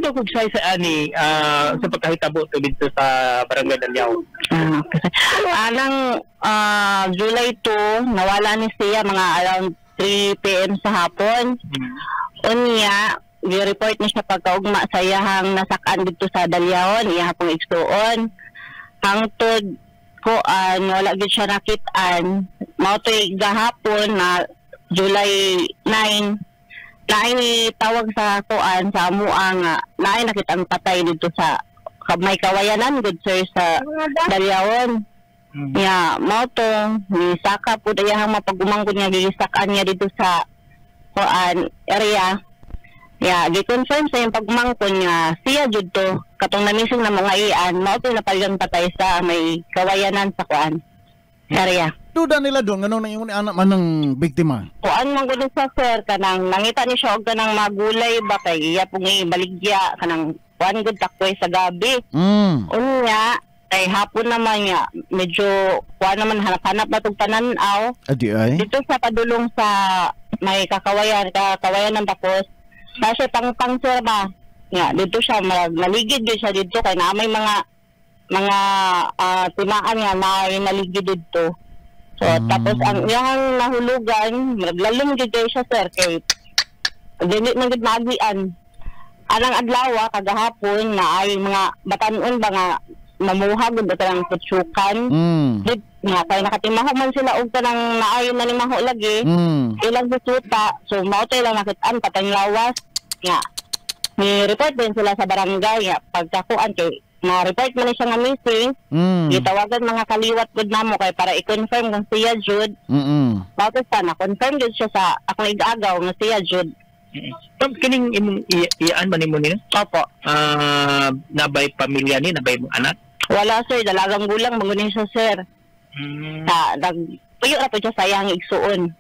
daw kog sa ani sa pagkahitabo to didto sa Barangay Dalyao? Ah, okay. Anang July 2, nawala ni siya mga around 3 p.m. sa hapon. Unya, gi-report ni siya pagkaugma sa iyahang nasakaan dito sa Dalyahon, iya pong igsuon. Hangtod kuan, wala gyud siya nakit-an. Mao to'y gahapon na July 9, naay ni tawag sa kuan sa amua nga naay nakit-ang patay dito sa may kawayanan good, sir, sa Dalyahon. Ya, mao to ni saka pud iyahang mapagumangkon nga gisakaan niya dito sa kuan area. Ya, gi-confirm sa iyang pagumangkon nga siya jud to katong namising na mga ian, mao to napaligang patay sa may kawayanan sa kuan area. Duda nila doon, nganong naingon ni anak man ng biktima? Kuan man gud sa, sir, kanang nangita ni siya og kanang magulay ba kay iya pong ibaligya kanang kuan gud takway sa gabi. Unya kay hapon naman nga medyo kuan naman, hanap-hanap na tug tanan-aw. Adi ay. Dito sa padulong sa may kakawayan tapos na siya pang sir ba nga dito siya naligid gyud siya dito kay naa may mga timaan nga na naligid dito. So tapos ang iyang nahulugan, naglalom gyud kay siya, sir, kay dili man gyud maagian. Anang adlaw kagahapon na ay mga batanon ba nga mamuha gud ba kanang putsukan. Dit nga kay nakatimaho man sila og kanang naayo na ni maho lagi ilang busuta, so mao to ilang nakit-an patay lawas nga ni report din sila sa barangay nga pagkakuan kay na-report man ni siya nga missing. Gitawagan mga kaliwat gud namo kay para i-confirm kung siya jud. Mao to sa na-confirm jud siya sa akong igagaw nga siya jud. Ma'am, kining imong iyaan man nimo nila? Opo. Nabay pamilya ni, nabay mong anak? Wala, sir, dalagang gulang man gud ni siya, sir. Sa nag tuyo ra po siya sa iyang igsuon.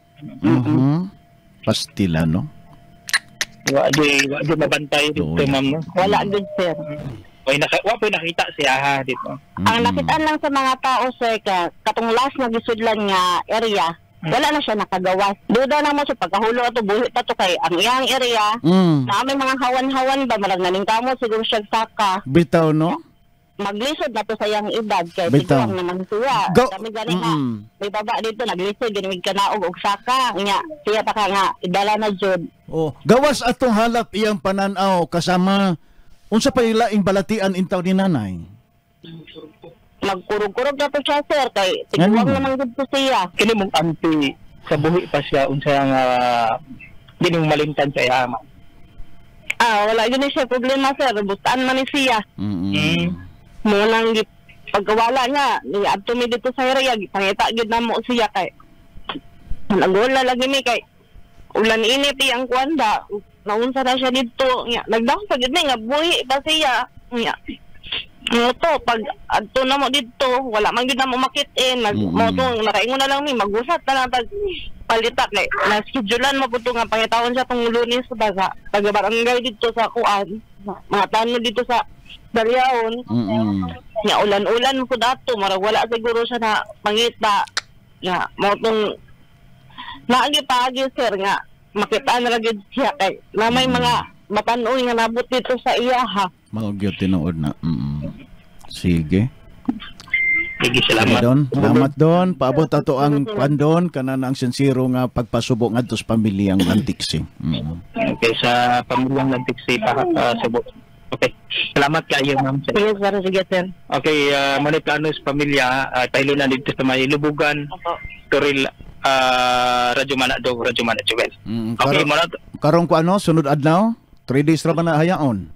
Pastila, no? Wa di mabantay dito, ma'am, no? Wala gud, sir. Wa po nakita siya ha dito. Ang nakitaan lang sa mga tao, sir, ka katong last na gisudlan nga area, wala na siya nakagawas. Duda na mo sa pagkahulo ato buhi pa to kay ang iyang area na may mga hawan-hawan ba, marag naningkamo siguro siya saka. Bitaw, no? Maglisod na to sa iyang edad kay Bitaw. tiguang naman siya. Go. Kami gani nga may baba dito naglisod gani kanaog og saka nya siya pa ka nga idala na jud. Oh, gawas atong halap iyang pananaw kasama unsa pa ilaing balatian intaw ni nanay? Magkurog-kurog na to siya, sir, kay tiguang Ano? naman gud to siya. Kini mong auntie sa buhi pa siya, unsa nga di nimo malimtan sa iya, ma'am? Ah, wala gyud ni siya problema, sir, bustaan man ni siya. Mo nang pagkawala niya ni adto mi dito sa area, gipangita gyud namo siya kay nagwala lagi mi kay ulan init iyang kuan ba, naunsa na siya dito nya nagdang sa gyud mi nga buhi pa siya nya mo to pag adto na mo dito wala man gyud namo makit-in nag mo to nakaingon na lang mi magusat na lang tag palita kay na schedulean mo pud to nga pangitaon siya tong Lunes ba sa taga barangay dito sa kuan, mga tanod dito sa Dalyaon. Nga ulan-ulan po dato, marag wala siguro siya na pangita nga mo tong naagi paagi, sir, nga makita na ra gyud siya kay na may mga batan-oy nga nabot dito sa iya ha. Mao gyud tinuod na. Sige. Sige, Sige salamat. don. Salamat don. Paabot ato ang kwan don kanan ang sinsero nga pagpasubo ngadto sa pamilyang Lantiksi. Okay, sa pamilyang Lantiksi pa subo. Okay. Salamat kayo, ma'am. Sige, sir, sige, sir. Okay, mo ni plano sa pamilya, pahilo na dito sa may Lubugan, Opo. Toril, Radyo Mana do, Radyo Mana Joel. Okay, mo na Karong ko ano, sunod adlaw, 3 days ra ba na hayaon?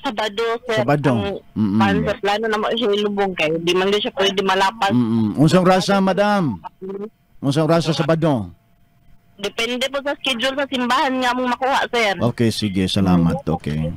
Sabado, sir. Sabado. Ang pan, sir, plano na mo siya ilubong kay di man gyud siya pwede malapas. Unsang rasa, madam? Unsang rasa Sabado? Depende po sa schedule sa simbahan nga mong makuha, sir. Okay, sige, salamat. Okay.